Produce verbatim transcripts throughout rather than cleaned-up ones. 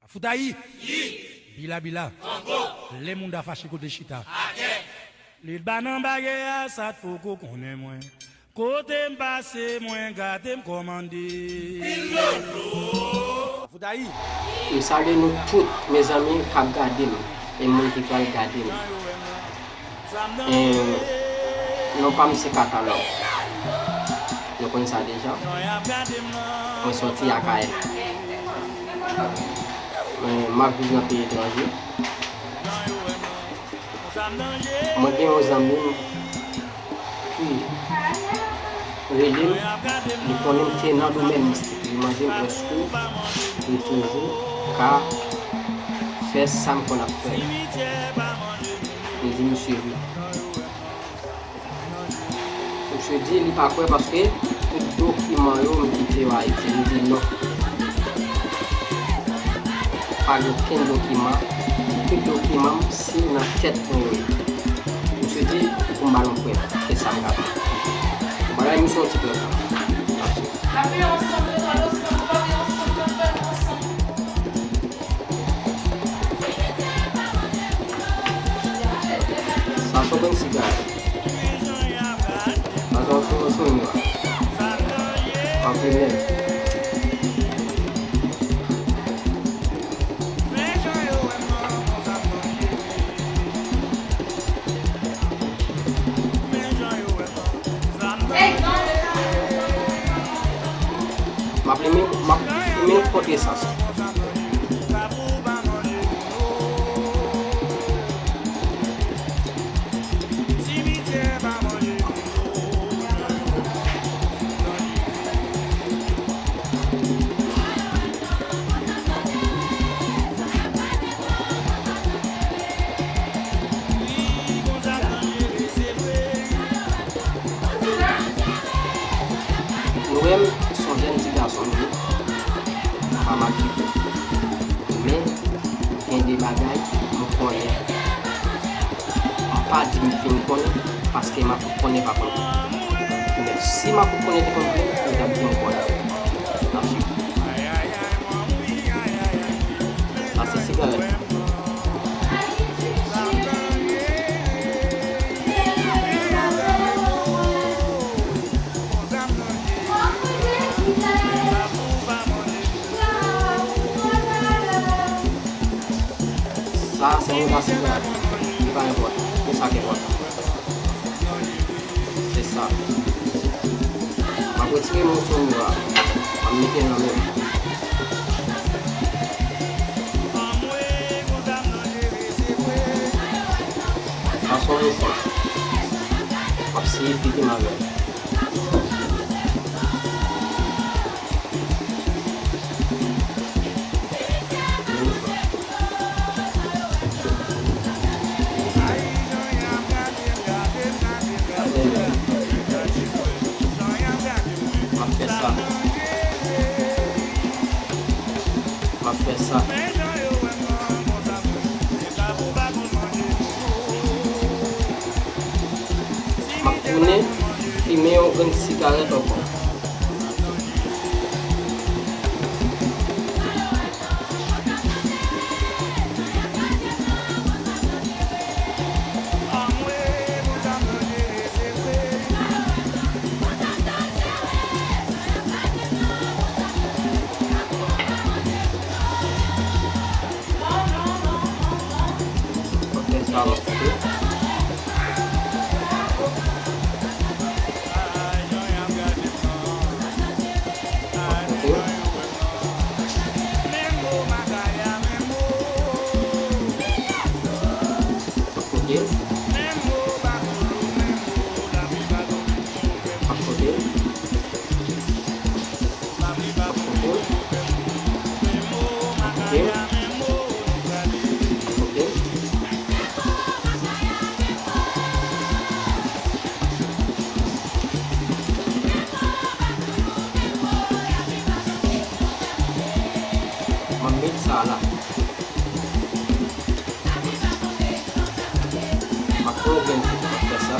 Foutayi. Bila bila. Lè moun ta fache kote chita. Li t ba nan bagè a, sa t poko konnen mwen. Kote m pase, mwen gade m kòmande. Foutayi. M salye nou tout, mezanmi, k ap gade m, e moun ki pral gade m. E non pa m se Katalòg. Nou konn sa deja. Mwen sòti Akayè. E m ap viv nan peyi etranje. Mwen gen yon zanmi m ki rele m, li konnen m te nan domèn mistik. Li mande m èske m toujou ka fè sa m konn ap fè. M di misye wi. Misye di li pa kwè paske tout dokiman yo m kite yo Ayiti. M di non. Pa gen okenn dokiman. Tout dokiman m se nan tèt mwen yo ye. Misye di pou m ba l yon prèv. Se sa m ka fè. Bagay misye yon ti prèv. Sa se yon grenn sigarèt. Sa se yon, se yon, se yon, anpil menm. M ap limen, m ap limen kont esans. Nou wè m se yon jèn ti gason m ye, m pa mal figure. Men, gen de bagay m konnen. M pa di m fin konnen, paske m ap konnen pa konn plenn. Men, si m ap konnen te konn plenn, m t ap di m konnen. N ap swiv. Sa se sigarèt. Sa se yon gasinyay. Li pa enpòtan. Men sa ki enpòtan. Se sa. M ap retire moso nwa a. M ap mete l nan men m. Sa se yon leson. M ap seye figi m avè l. M ap fè sa. M ap fè sa. M ap tounen fimen yon grenn sigarèt ankò. Ok, sa va, ok. Ok. Ok. Ok. Ok. Ok. M ap met sa la. M ap pran yon grenn ti, m ap fè sa.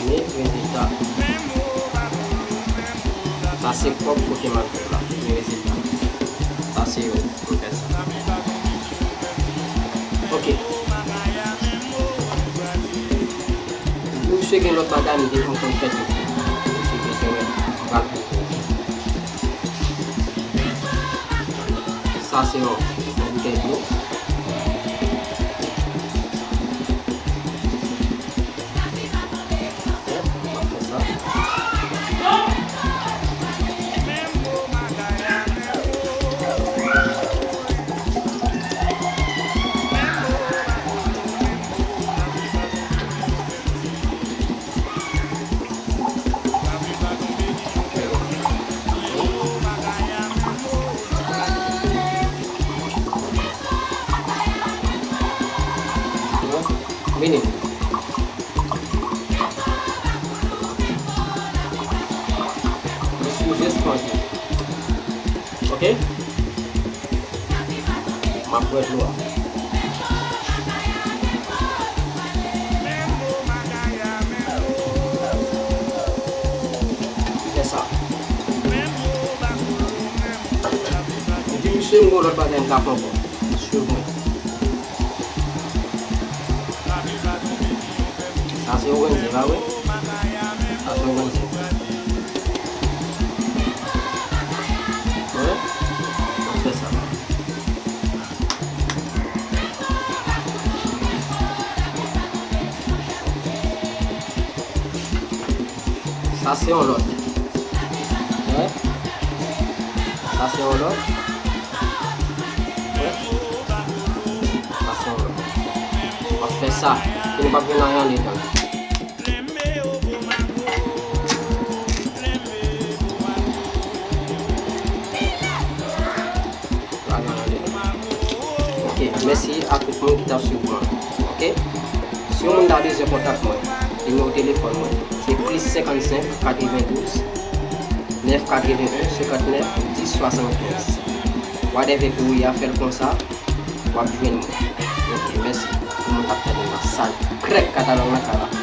Men rezilta. Sa se kòb kote m al fè la. Men rezilta. Sa se yo. M fè sa. Ok. Misye gen lòt bagay, m te konprann tèt li. Misye bezwen wè. M pral pou. Sa se yon, yon boutèy dlo. Ok, m ap fè sa. Vini. Mwen sou jès pwazon. Ok? M ap bwè dlo a. Fè sa. M di misye m gen lòt bagay m ka fè ankò. Swiv mwen. Sa se orange, pa vre? Sa se orange. Wi. Mwen fè sa. Sa se yon lòt. Wi. Sa se yon lòt. Wi. Sa se yon lòt. W ap fè sa. Pou nou pa gen anyen andedan. Ok, mèsi a tout moun ki t ap swiv mwen. Ok? Si yon moun ta bezwen kontak mwen, nimewo telefòn mwen, se plis senkannsenk, katrevendouz, nèf katrevenn, senkantnèf, dis, swasannkenz. Whatever pou ou ye a, fè l konsa, w ap jwenn mwen. Ok, mèsi. Pou moun k ap tande m la, sa krèk katalòg nan kay la.